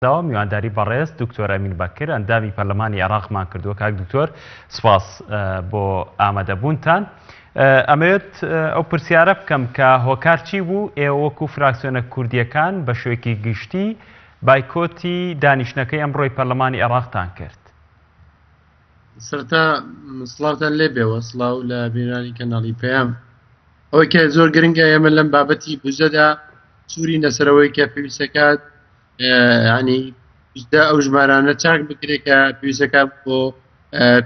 داوا میوانداری بەڕێز دکتۆر ئەمین بەکر ئەندامی پەرلەمانی عێراقمان کردووە. کاک دکتۆر سپاس بۆ ئامادەبوونتان. ئەمەوێت ئەو پرسیارە بکەم کە هۆکار چی بوو ئێوە وەکو فراکسیۆنە کوردیەکان بە شێوەیەکی گشتی بایکۆتی دانیشتنەکەی ئەمڕۆی پەرلەمانی عێراقتان کرد؟ سەرەتا سڵاوتان لێبێەوە، سڵاو لە بینەرانی کەناڵی پەیام. ئەوەی کە زۆر گرنگە ئێمە لەم بابەتی بودجەدا سوورین لەسەرەوەی کە پێویستەکات ینی بودجە ئەو ژمارانە چاک بکرێت کە پێویستەکە بۆ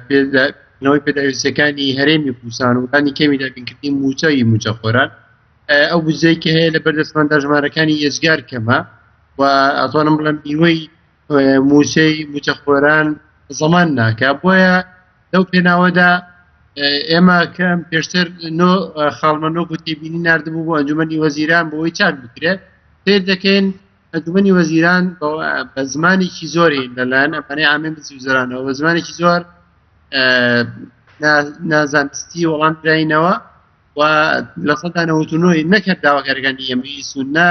پێدانەوەی پێداویستەکانی هەرێمی کوردستان و لانی کەمی دابینکردنی مووچەی مووچەخۆران. ئەو بودجەی کە هەیە لە بەردەستماندا ژمارەکانی ئێجگار کەمە و ئەتوانم بڵێم نیوەی مووچەی مووچەخۆران زەمان ناکە. بۆیە لەو پێناوەدا ئێمە کە پێشتر نۆ خاڵمە نۆ گوتیبینی نردبوو بۆ ئەنجومەنی وەزیران بۆ ئەوەی چاک بکرێت. سیر دەکەین ئەنجومەنی وەزیران بە زمانێکی زۆری لەلایەن ئەمانەی عامی مجلسی وزرانەوە بە زمانێکی زۆر نازانستی وەڵام دراینەوە و 99% نەکرد داواکارەکانی ئێمەی سوننە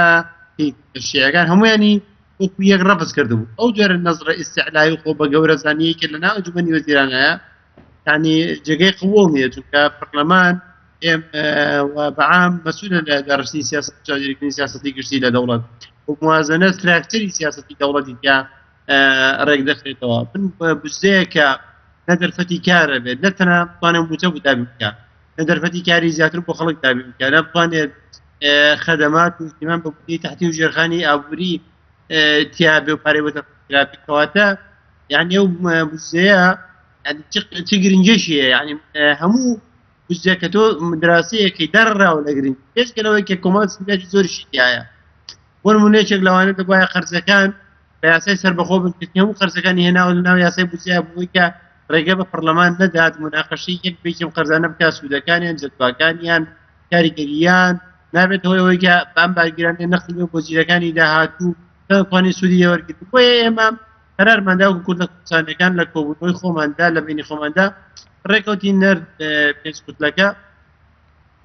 شیعەکان هەمویانی وەکو یەک ڕەفز کردبوو. ئەو جۆرە نەزڕە ئیستعلای و خۆ بە گەورە زانیەی کە لەناو ئەنجومەنی وەزیران هەیە یعنی جێگەی قبوڵ نییە، چونکە پەرلەمان و بەعام مەسئولە لە داڕشتنی سیاسەت و چاودێریکردنی سیاسەتی گشتی لە دەوڵەت و موازنە ستراکچەری سیاسەتی دەوڵەتی تیا ڕێک دەخرێتەوە. من بودجەیە کە نە دەرفەتی کارە بێت، نە تەنها بتوانێت مووچە بۆ دابین بکات، نە دەرفەتی کاری زیاتر بۆ خەڵک دابین بکات، نە بتوانێت خەدەمات و اهتمام بە بودجەی تەحتی و ژێرخانی ئابووری تیا بێ و پارەی بۆ تەرخانکرابێت. کەواتە یعنی ئەو بودجەیە یعنی چ گرنگیشی هەیە؟ یعنی هەموو بودجە کە تۆ دراسەیەکی دەڕراوە لە گرنگی پێشکە لەوەی کە کۆمەڵ سیاسی زۆریشی تیایە. بۆ نموونە یەکێک لەوانە دەبوایە قەرزەکان بە یاسای سەربەخۆ بن، کە هەموو قەرزەکانی هێناوە لەناو یاسای بودجەیە بۆی کە ڕێگە بە پەرلەمان نەدات مناقەشەی یەک بێکی ئەم قەرزانە بکات، سوودەکانیان، جەدواکانیان، کاریگەریان نابێت هۆی ئەوەی کە بەم بارگرانیە نەختی بۆ جیلەکانی داهاتوو نەتوانین سوودی لێ وەرگرن. بۆیە ئێمە قەرارماندا وەکو کوردە کوردستانیەکان لە کۆبوونەوەی خۆماندا لە بینی خۆماندا ڕێکەوتین نەر پێنج کوتلەکە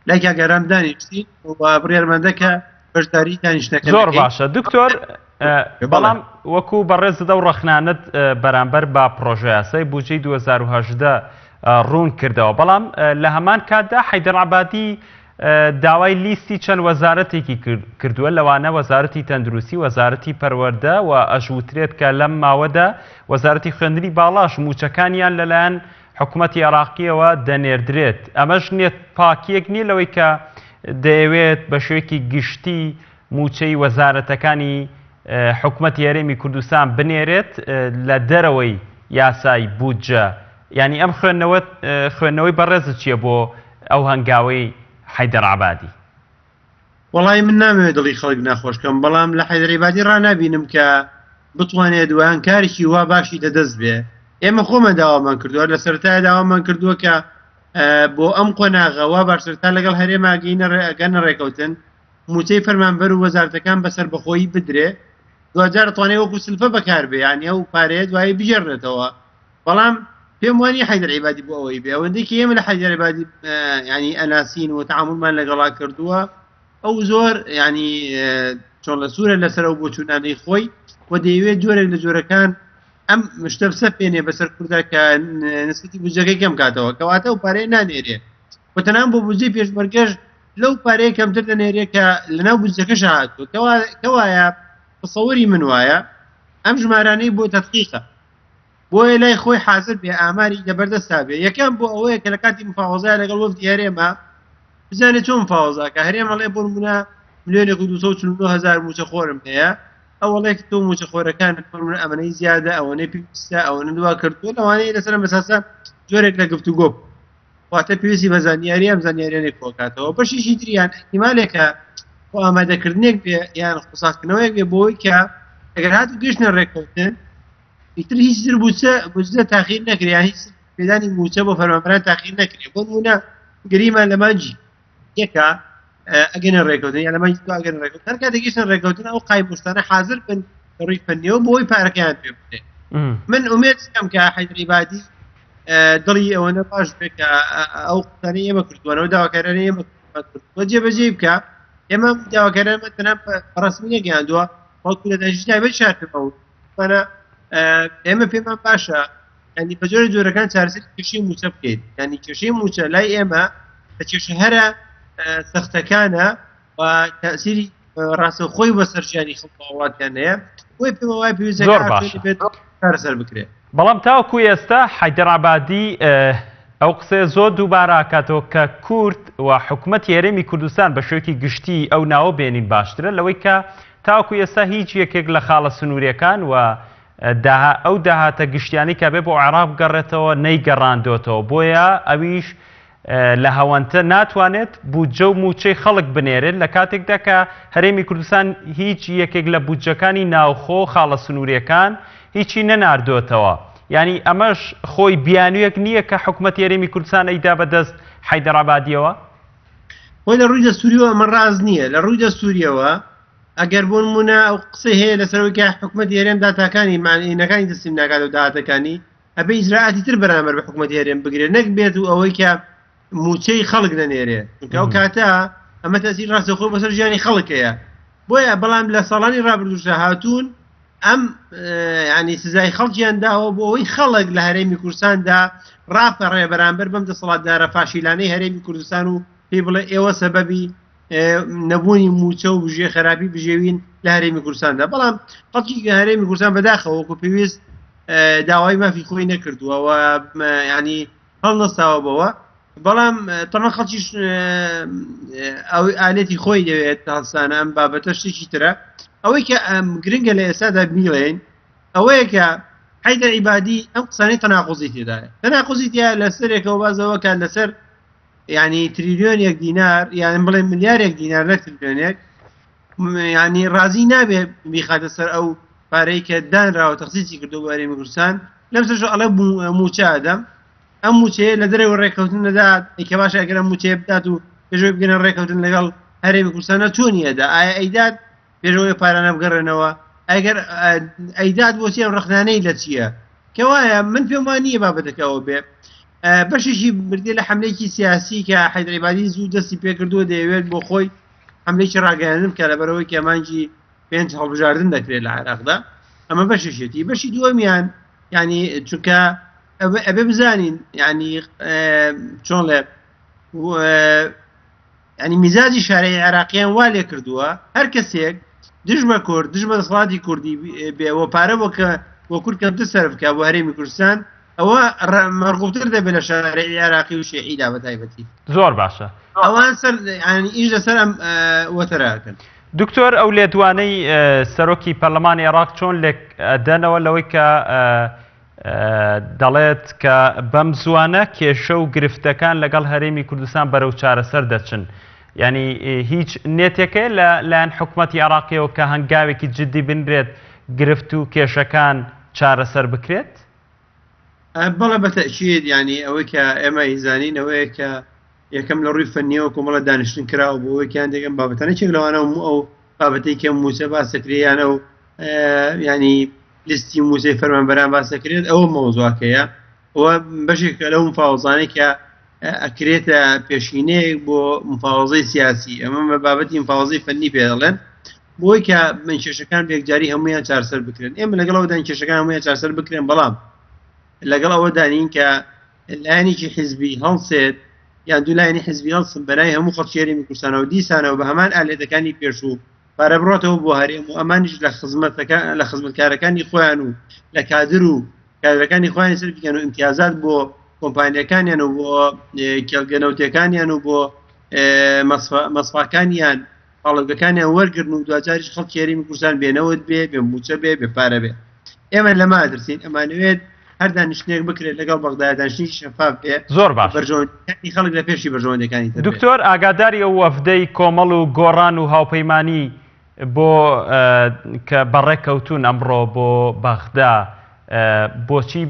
لای کاک ئارام دانیشتین و بڕیارماندا کە بەشداری دانیشتنەکە زۆر باشە دکتۆر، بەڵام وەکو بەڕێزت ئەو ڕەخنانەت بەرامبەر بە پڕۆژەیاسای بودجەی 2018 ڕوون کردەوە، بەڵام لە هەمان کاتدا حەیدەر عەبادی داوای لیستی چەند وەزارەتێکی کردووە، لەوانە وەزارەتی تەندروستی، وەزارەتی پەروەردە و ئەشوترێت کە لەم ماوەدا وەزارەتی خوێندنی باڵاش مووچەکانیان لەلایەن حکومەتی عێراقیەوە دەنێردرێت. ئەمەش نیەت پاکیەک نییە لەوەی کە دەیەوێت بە شێوەیەکی گشتی مووچەی وەزارەتەکانی حکومەتی هەرێمی کوردستان بنێرێت لە دەرەوەی یاسای بودجە. یعنی ئەم خوێندنەوە خوێندنەوەی بەڕێزت چییە بۆ ئەو هەنگاوەی حەیدەر عەبادی؟ وەڵی من نامەوێت دڵی خەڵک ناخۆش کەم، بەڵام لە حەیدەر عیبادی ڕانابینم کە بتوانێت ویان کارێکی وا باشی لەدەست بێ. ئێمە خۆمان داوامان کردووە، لە سەرەتای داوامان کردووە کە بۆ ئەم قۆناغە وا باشتر تا لەگەڵ هەرێما گەینە ڕێکەوتن، مووچەی فەرمانبەر و وەزارەتەکان بە سەربەخۆیی بدرێ، دواجار توانێت وەکو سلفە بەکاربێ، یعنی ئەو پارەیە دوایی بگێڕێتەوە. بەڵام پێم وانی حەیدەر عیبادی بۆ ئەوەی بێ، ئەوەندەی کە ئێمە لە حەیدەر عیبادی ینی ئەناسین و تەعامولمان لەگەڵا کردووە، ئەو زۆر ینی چۆن لە سوورە لەسەر ئەو بۆچوونانەی خۆی و دەیەوێت جۆرێک لە جۆرەکان ئەم شتە بسەپێنێ بەسەر کووردا کە نسبەتی بودجەکەی کەم کاتەوە، کەواتە ئەو پارەیە نانێرێ و تەنان بۆ بودجەی پێشمەرگەش لەو پارەیە کەمتر دەنێرێ کە لەناو بودجەکەش هاتووە. کەوایە تەسەوری من وایە ئەم ژمارانەی بۆ تەدقیقە، بۆیە لای خۆی حاضر بێ ئاماری لەبەردەستا بێ. یەکەم بۆ ئەوەیە کە لە کاتی مفاوەزای لەگەڵ وەفدی هەرێمە بزانێت چۆن مفاوەزاکە. هەرێم ئەڵێ بۆ نمونە ملیۆنێک و 249 هزار مووچەخۆرم هەیە، ئەو ئەڵێ تۆ مووچەخۆرەکان بۆ نمونە ئەمەنەی زیادە، ئەوەنەی پێویستە، ئەوەنە دوا کردووە، لەوانەیە لەسەر ئەم ئەساسە جۆرێک لە گفتوگۆ بکەن. واتە پێویستی بە زانیاری ئەم زانیاریانەی کۆکاتەوە. بەشێکی تریان احتیمالێکە خۆ ئامادەکردنێک بێ یان خۆساختنەوەیەک بێ بۆی کە ئەگەر هاتو گەشتنە ڕێککەوتن ئیتر هیچ تر بودجە تاخیر نەکرێ، یان هیچ پێدانی مووچە بۆ فەرمانبەران تاخیر نەکرێ. بۆ نمونە گریمان لە مانگی یەکە ئەگەنە ڕێککەوتن یان لە مانگی دو ئەگەنە ڕێککەوتن، هەر کاتێک گەشتنە ڕێککەوتن ئەو قایموشتانە حاضر بن لە ڕووی فەنیەوە بۆ ئەوەی پارەکەیان پێ بدرێ. من ئومێد دەکەم کە حەیدەر عیبادی دڵی ئەوەنە باش بێ کە ئەو قسانەی ئێمە کردووەنەوە داواکارانەی ئێمە کردووە جێبەجێی بکە. ئێمە داواکارانمان تەنها بە ڕەسمی نەگەیاندووە، بەڵکو لە دانیشتنی تایبەت شارکردەوە. ویستمانە ئێمە پێمان باشە ینی بە جۆری جۆرەکان چارەسەری کێشەی مووچە بکەیت ینی کێشەی مووچە لای ئێمە لە کێشە هەرە سەختەکانە و تەسیری ڕاستەوخۆی بۆ سەر ژیانی خەڵک و هاوڵاتیان هەیە بۆیە پێمان وایە پێویستە زۆر باشە. بێت چارەسەر بکرێت. بەڵام تاوەکو ئێستا حەیدەر عەبادی ئەو قسەیە زۆر دووبارە ئەکاتەوە کە کورد و حکومەتی هەرێمی کوردستان بە شێوەیەکی گشتی ئەو ناوە بێنین باشترە لەوەی کە تاوەکو ئێستا هیچ یەکێک لە خاڵە سنووریەکان و ئەو داهاتە گشتیانەی کە بێ بۆ عێراق بگەڕێتەوە نەیگەڕاندۆتەوە بۆیە ئەویش لە هەوەنتە ناتوانێت بودجە و مووچەی خەڵک بنێرێت لە کاتێکدا کە هەرێمی کوردستان هیچ یەکێک لە بودجەکانی ناوخۆ خاڵە سنووریەکان هیچی نەناردۆتەوە یانی ئەمەش خۆی بیانوویەک نییە کە حکومەتی هەرێمی کوردستان ئەیدا بە دەست حەیدەر عەبادیەوە؟ خۆی لە ڕووی دەستوریەوە ئەمە ڕاست نییە لە ڕووی دەستوریەوە ئەگەر بۆ نمونە ئەو قسەی هەیە لەسەرەوەی کە حکومەتی هەرێم داتاکانی مانینەکانی تەسلیم ناکات و داهاتەکانی ئەبێ ئیجرائاتی تر بەرامبەر بە حکومەتی هەرێم بگرێت نەک بێت و ئەوەی کە موچەی خەڵک نەنێرێ چونکە ئەو کاتە ئەمە تەسیر ڕاستەوخۆ بەسەر ژیانی خەڵک هەیە بۆیە بەڵام لە ساڵانی ڕابردووشدا هاتوون ئەم ینی سزای خەڵکیان داوە بۆ ئەوەی خەڵک لە هەرێمی کوردستاندا ڕاپەڕێ بەرامبەر بەم دەسەڵاتدارە فاشیلانەی هەرێمی کوردستان و پێی بڵێ ئێوە سەبەبی نەبوونی موچە و بژێ خراپی بژێوین لە هەرێمی کوردستاندا بەڵام خەڵکی هەرێمی کوردستان بەداخەوە وەکو پێویست داوای مافی خۆی نەکردووە و ینی هەڵنەستاوە بەوە بەڵام تەمان خەڵکیش ئەو ئالێتی خۆی دەوێت هەڵسانە ئەم بابەتە شتێکی ترە ئەوەی کە ئەم گرنگە لە ئێستادا بیڵێن ئەوەیە کە حەیدەر عیبادی ئەم قسانەی تەناقوزی تێدایە تەناقوزی تیا لەسەرێکەوە بازەوە کە لەسەر ینی تریلیۆنێک دینار یان بڵێ ملیارێک دینار نە تریلیۆنێک ینی ڕازی نابێ بیخاتە سەر ئەو پارەی کە دانراوە تەخسیسی کردو بۆ هەرێمی کوردستان لەم سەرش ئەڵێ موچە ئەدەم ئەم موچەیە لە دەرەوە ڕێککەوتن نەدات کە باشە ئەگەر ئەم موچەیە بدات و پێشەوەی بگەنە ڕێککەوتن لەگەڵ هەرێمی کوردستانە چۆنی ئەدا ئایا ئەیدات پێشەوەی پارانە بگەڕێنەوە ئەگەر ئەیدات بۆچی ئەم ڕەخنانەی لە چییە کەوایە من پێم وان نییە بابەتەکە ئەوە بێ بەشێکی بردی لە حملێکی سیاسی کە حیدرعیبادی زوو دەستی پێکردووە دەیەوێت بۆ خۆی حملێکی ڕاگەیاندن بکە لەبەرەوەی کە مانگی پێنج هەڵبژاردن دەکرێت لە عێراقدا ئەمە بەشێکێتی بەشی دووەمیان ینی چونکە ئەبێ بزانین ینی چۆن لێ ینی میزاجی شارەی عێراقیان وا لێ کردووە هەر کەسێک دژ بە کورد دژ بە دەسەڵاتی کوردی بێ وە پارە بۆ کە بۆ کورد کەمتر سەرف بکا بۆ هەرێمی کوردستان ئەوە مەرغوبتر دەبێت لە شارەی عێراقی و شیعیدا بە تایبەتی. زۆر باشە. ئەوان سەر یانی ئیش لەسەر ئەم وەتەرە ئەکەن. دکتۆر ئەو لێدوانەی سەرۆکی پەرلەمانی عێراق چۆن لێک ئەدەنەوە لەوەی کە دەڵێت کە بەم زووانە کێشە و گرفتەکان لەگەڵ هەرێمی کوردستان بەرەو چارەسەر دەچن یعنی هیچ نێتێکەیە لە لایەن حکومەتی عێراقیەوە کە هەنگاوێکی جددی بنرێت گرفت و کێشەکان چارەسەر بکرێت؟ بەڵێ بە تەئکید یانی ئەوەی کە ئێمە ئیزانین ئەوەیە کە یەکەم لە ڕووی فەنیەوە کۆمەڵە دانیشتن کراوە بۆ ئەوەی کە هەندێک ئەم بابەتانە یەکێک لەوانە و ئەو بابەتەی کە مووچە باس دەکرێت یان ئەو ینی لیستی مووچەی فەرمانبەران باس دەکرێت ئەوە مەوزوعەکەیە ئەوە بەشێکە لەو مفاوەزانەی کە ئەکرێتە پێشینەیەک بۆ مفاوەزەی سیاسی ئەمە بە بابەتی مفاوەزەی فەنی پێ دەڵێن بۆی کە من کێشەکان بێکجاری هەمویان چارسەر بکرێن ئێمە لەگەڵ ئەوەدان کێشەکان هەمویان چارسەر بکرێن بەڵام لەگەڵ ئەوەدانین کە لایەنێکی حیزبی هەڵسێت یان دوو لایەنی حیزبی هەڵسن بەناوی هەموو خەڵکی هەرێمی کوردستانەوە دیسانەوە بە هەمان ئالێتەکانی پێشوو پارە بڕاتەوە بۆ هەرێم و ئەمانیش لە خزمەتەکە لە خزمەتکارەکانی خۆیان و لە کادر و کادرەکانی خۆیان سەر بکەن و ئیمتیازات بۆ کۆمپانیەکانیان و بۆ کێڵگە نەوتەکانیان و بۆ مەسفاکانیان پاڵەوگەکانیان وەرگرن و دواجاریش خەڵکی هەرێمی کوردستان بێ نەوت بێ بێ مووچە بێ بێ پارە بێ ئێمە لەمە ئەترسین ئەمانەوێت هەر دانیشتنێک بکرێت لەگەڵ بەغدایە دانیشتنێکی شەفاف بێ زۆر باش بەرژەوەندیەکانی خەڵک لە پێشی بەرژەوەندیەکانی تر بێ. دکتۆر ئاگاداری ئەو وەفدەی کۆمەڵ و گۆڕان و هاوپەیمانی بۆ کە بەڕێکەوتوون ئەمڕۆ بۆ بەغدا بۆچی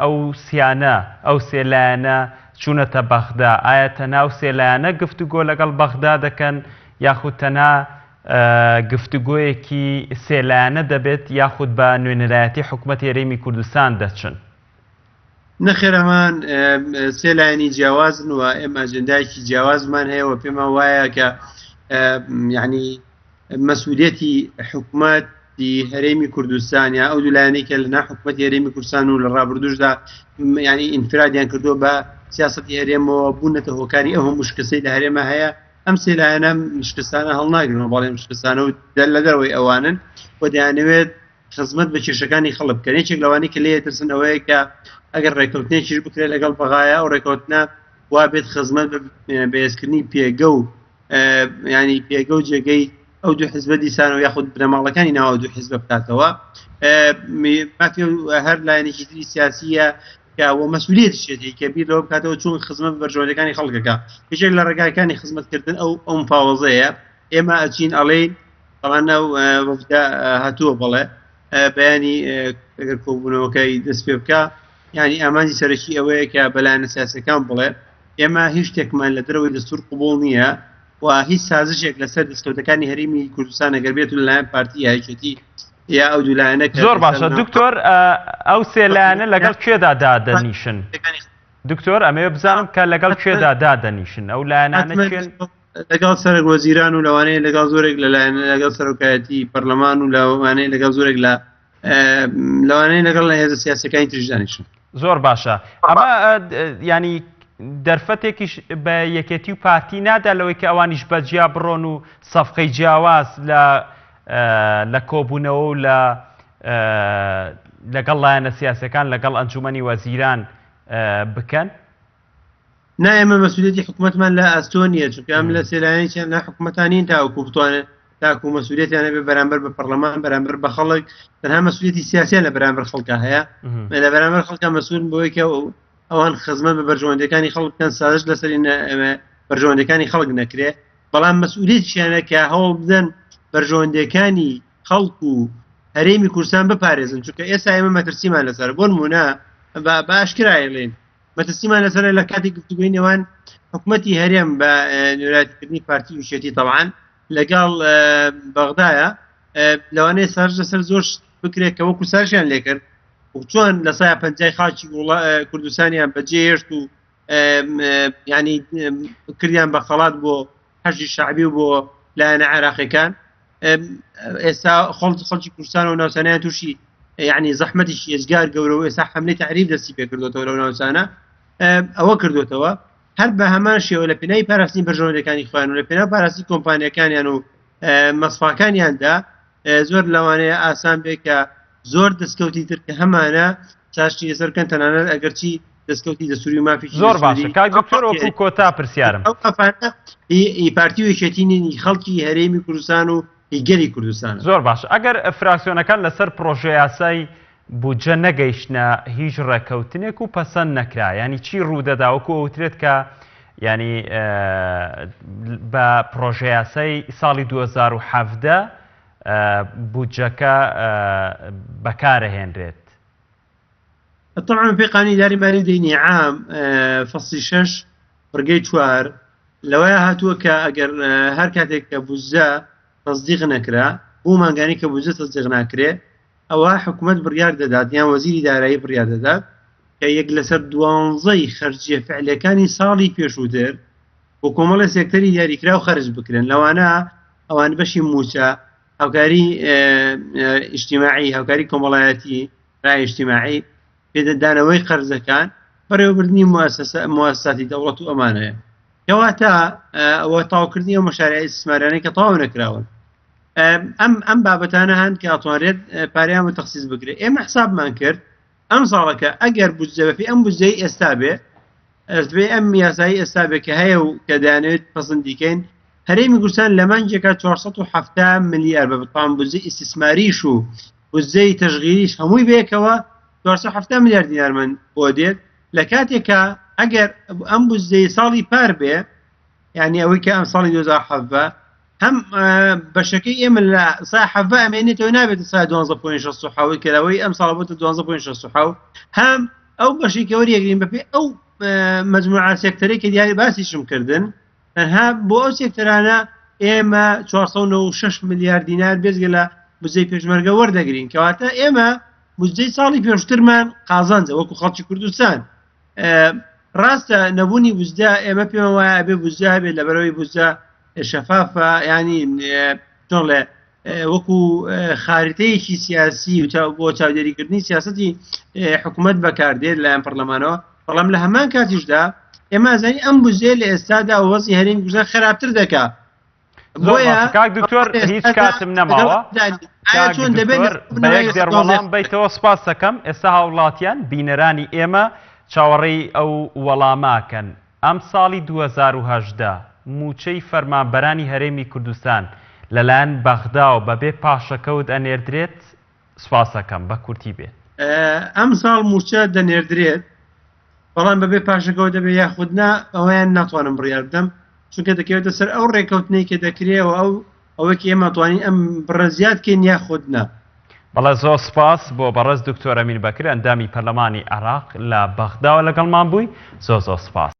ئەو سیانە ئەو سێ لایەنە چوونەتە بەغدا؟ ئایا تەنها ئەو سێ لایەنە گفتوگۆ لەگەڵ بەغدا دەکەن یاخود تەنها گفتوگۆیەکی سێ لایەنە دەبێت یاخود بە نوێنەرایەتی حکومەتی هەرێمی کوردستان دەچن؟ نەخێر ئەمان سێ لایەنی جیاوازن و ئێمە ئەجێندایەکی جیاوازمان هەیە و پێمان وایە کە یعنی مەسئولیەتی حکومەت هەرێمی کوردستان یا ئەو دوو لایەنەی کە لەنا حکومەتی هەرێمی کوردستان و لە ڕابردووشدا ینی ئینفرادیان کردووە بە سیاسەتی هەرێمەوە بوونەتە هۆکاری ئەو هەموو شکستەی لە هەرێمە هەیە ئەم سێ لایەنە شکستانە هەڵناگرن بەڵێ شکستانە و دەر لە دەرەوەی ئەوانن و دەیانەوێت خزمەت بە کێشەکانی خەڵک بکەن یەکێک لەوانەی کە لێ ترسن ئەوەیە کە ئەگەر ڕێککەوتنێکیش بکرێت لەگەڵ بەغایە ئەو ڕێککەوتنە وا بێت خزمەت بە بەهێزکردنی پێگە و ینی پێگە و جێگەی ئەو دوو حزبە دیسانەوە یاخود بنەماڵەکانی ناوە دوو حزبە بکاتەوە مافی هەر لایەنێکی تری سیاسیە کە وە مەسئولیەتیشێتی کە بیر لەوە بکاتەوە چۆن خزمەت بە بەرژەوەندەکانی خەڵکەکە یەکێک لە ڕێگاکانی خزمەتکردن ئەو ئەو مفاوەزەیە ئێمە ئەچین ئەڵێین بەڵام ئەو وەفدە هاتووە بەڵێ بەیانی ئەگەر کۆبوونەوەکەی دەست پێ بکە ینی ئامانجی سەرەکی ئەوەیە کە بەلایەنە سیاسەکان بڵێ ئێمە هیچ شتێکمان لە دەرەوەی دەستور قبوڵ نییە و هیچ سازشێک لەسەر دەستکەوتەکانی هەرێمی کوردستان ئەگەر بێت و لەلایەن پارتی یا یەکێتی یا ئەو دوو لایەنە زۆر باشە دکتۆر ئەو سێ لایەنە لەگەڵ کێدا دادەنیشن دکتۆر ئەمەوێ بزانم کە لەگەڵ کێدا دادەنیشن ئەو لایەنانە کێن؟ لەگەڵ سەرەک وەزیران و لەوانەیە لەگەڵ زۆرێک لە لایەن لەگەڵ سەرۆکایەتی پەرلەمان و لەوانەیە لەگەڵ زۆرێک لە لەوانەیە لەگەڵ لە هێزە سیاسەکانی تریش دانیشن. زۆر باشە ئەمە ینی دەرفەتێکیش بە یەکێتی و پارتی نادا لەوەی کە ئەوانیش بە جیا بڕۆن و سەفقەی جیاواز لە لە کۆبوونەوە و لە لەگەڵ لایەنە سیاسەکان لەگەڵ ئەنجومەنی وەزیران بکەن؟ نا ئێمە مەسوولێتی حکوومەتمان لە ئەستۆ نییە چونکە ئەم لە سێلایەنێکیان لە حکوومەتان نین تاوەکو بتوانن تاکو مەسوولێتیان هەبێ بەرامبەر بە پەرلەمان بەرامبەر بە خەڵک تەنها مەسوولێتی سیاسیان لە بەرامبەر خەڵکا هەیە لە بەرامبەر خەڵکا مەسوولن بۆی کە ئەوان خزمەت بە بەرژەوەندیەکانی خەڵک بکەن سازش لەسەری بەرژەوەندیەکانی خەڵک نەکرێ بەڵام مەسئولیەتیشیانە کە هەوڵ بدەن بەرژەوەندیەکانی خەڵک و هەرێمی کوردستان بپارێزن چونکە ئێستا ئێمە مەترسیمان لەسەر بۆ نمونە بە ئاشکرایڵین مەترسیمان لەسەر لە کاتی گفتوگۆی نێوان حکوومەتی هەرێم بە نوێنەرایەتیکردنی پارتی یەکێتی تەوان لەگەڵ بەغدایە لەوانەیە سارج لەسەر زۆر بکرێت کە وەکو سارشیان لێکرد و چۆن لە سای پەنجای خاکی کوردستانیان بەجێهێشت و ینی کردیان بە خەڵات بۆ حەشدی شعبی و بۆ لایەنە عێراقیەکان ئێستا خۆڵ خەڵکی کوردستان و ناوچانیان تووشی یعنی زەحمەتێکی ئێجگار گەورە و ئێستا حملەی تعریب دەستی پێکردوێتەوە لەو ناوچانە ئەوە کردوێتەوە هەر بە هەمان شێوە لە پێناوی پاراستنی بەرژەوەندەکانی خۆیان و لە پێناو پاراستنی کۆمپانیەکانیان و مەسفاکانیاندا زۆر لەوانەیە ئاسان بێ کە زۆر دەستکەوتی تر کە هەمانە چاشتی لەسەر بکەن تەنانەت ئەگەرچی دەستکەوتی دەستوری و مافێکی زۆر باشە کاک دکتۆر وەکو کۆتا پرسیارم ئەو مافانە ئی پارتی و یەکێتی نین ئی خەڵکی هەرێمی کوردستان و ئی گەلی کوردستانە. زۆر باشە ئەگەر فراکسیۆنەکان لەسەر پڕۆژەیاسای بودجە نەگەیشتنە هیچ ڕێککەوتنێک و پەسەند نەکرا یانی چی ڕوودەدا وەکو ئەوترێت کە یانی بە پڕۆژەیاسای ساڵی 2017 بودجەکە بەکارەهێنرێت. طبعا بەپێی قانونی ئیداری مالی و دەینی عام فەصلی شەش بڕگەی چوار لەوەیە هاتووە کە ئەگەر هەر کاتێک کە بودجە تەصدیق نەکرا بۆ مانگانی کە بودجە تەصدیق ناکرێ ئەوە حکوومەت بڕیار دەدات یان وەزیری دارایی بڕیار دەدات کە یەک لەسەر دوانزەی خەرجیە فعلەکانی ساڵی پێشووتر بۆ کۆمەڵی سێکتەری دیاریکراو خەرج بکرێن لەوانە ئەوان بەشی موچە هاوکاری ئیجتیماعی هاوکاری کۆمەڵایەتی رای ئیجتیماعی پێدەدانەوەی قەرزەکان بەڕێوەبردنی موسساتی دەوڵەت و ئەمانەیە کەواتە ئەوە تاوکردنی ئەو مەشارعی ئیستثماریانەی کە تەواو نەکراون ئەم ئەم بابەتانە هەن کە ئەتوانرێت پاریان بۆ تەخسیس بکرێت ئێمە حسابمان کرد ئەم ساڵەکە ئەگەر بودجە بەپێی ئەم بودجەی ئێستا بێ ئەزبێ ئەم یاسایی ئێستا بێ کە هەیە و کە دەیانەوێت پەسەندی کەین هەرێمی کوردستان لە مانگێکا 470 ملیار بە بەتام بودجەی ئیستیسماریش و بودجەی تەشغیلیش هەمووی بەیەکەوە 470 ملیار دینارمان بۆ دێت لە کاتێکا ئەگەر ئەم بودجەی ساڵی پار بێ یعنی ئەوەی کە ئەم ساڵی 2017 هەم بەشەکەی ئێمە لە سا حەڤە ئەمێنێتەوە نابێت سا 12.67 کە لەوەی ئەم ساڵ بۆتە 12.67 هەم ئەو بەشی کە وەریەگرین بەپێی ئەو مجموعە سێکتەرەی کە دیاری باسیشم کردن تەنها بۆ ئەو سێکتەرانە ئێمە 496 ملیار دینار بێجگە لە بودجەی پێشمەرگە وەردەگرین کەواتە ئێمە بودجەی ساڵی پێشترمان قازانجە وەکو خەڵکی کوردستان ڕاستە نەبوونی بودجە ئێمە پێمان وایە ئەبێ بودجە هەبێت لەبەرەوەی بودجە شەفافە ینی چۆن ڵێ وەکو خاریتەیەکی سیاسی و بۆ چاودێریکردنی سیاسەتی حکوومەت بەکاردێت لەلایەن پەرلەمانەوە، بەڵام لە هەمان کاتیشدا ئێمە ئەزانین ئەم بودجەیە لە ئێستادا وەزعی هەرێمی کوردستان خراپتر دەکا. بۆیە کاک دکتۆر هیچ کاتم نەماوە چۆن دەبێت بە یەک دێڕ وەڵام بیتەوە سپاس دەکەم ئێستا هاوڵاتیان بینەرانی ئێمە چاوەڕێی ئەو وەڵاماکەن ئەم ساڵی 2018 مووچەی فەرمانبەرانی هەرێمی کوردستان لەلایەن بەغداوە بەبێ پاشەکەوت ئەنێردرێت سپاسەکەم بە کورتی بێت. ئەمساڵ مووچە دەنێردرێت بەڵام بەبێ پاشەکەوت دەبێت یاخود نا ئەوەیان ناتوانم بڕیار بدەم چونکە دەکەوێتە سەر ئەو ڕێکەوتنەی کە دەکرێ و ئەو ئەوەی کە ئێمە توانین ئەم بڕە زیاد کەین یاخود نا. بەڵێ زۆر سپاس بۆ بەڕێز دکتۆر ئەمین بەکر ئەندامی پەرلەمانی عێراق لە بەغداوە لەگەڵمان بووی زۆر زۆر سپاس.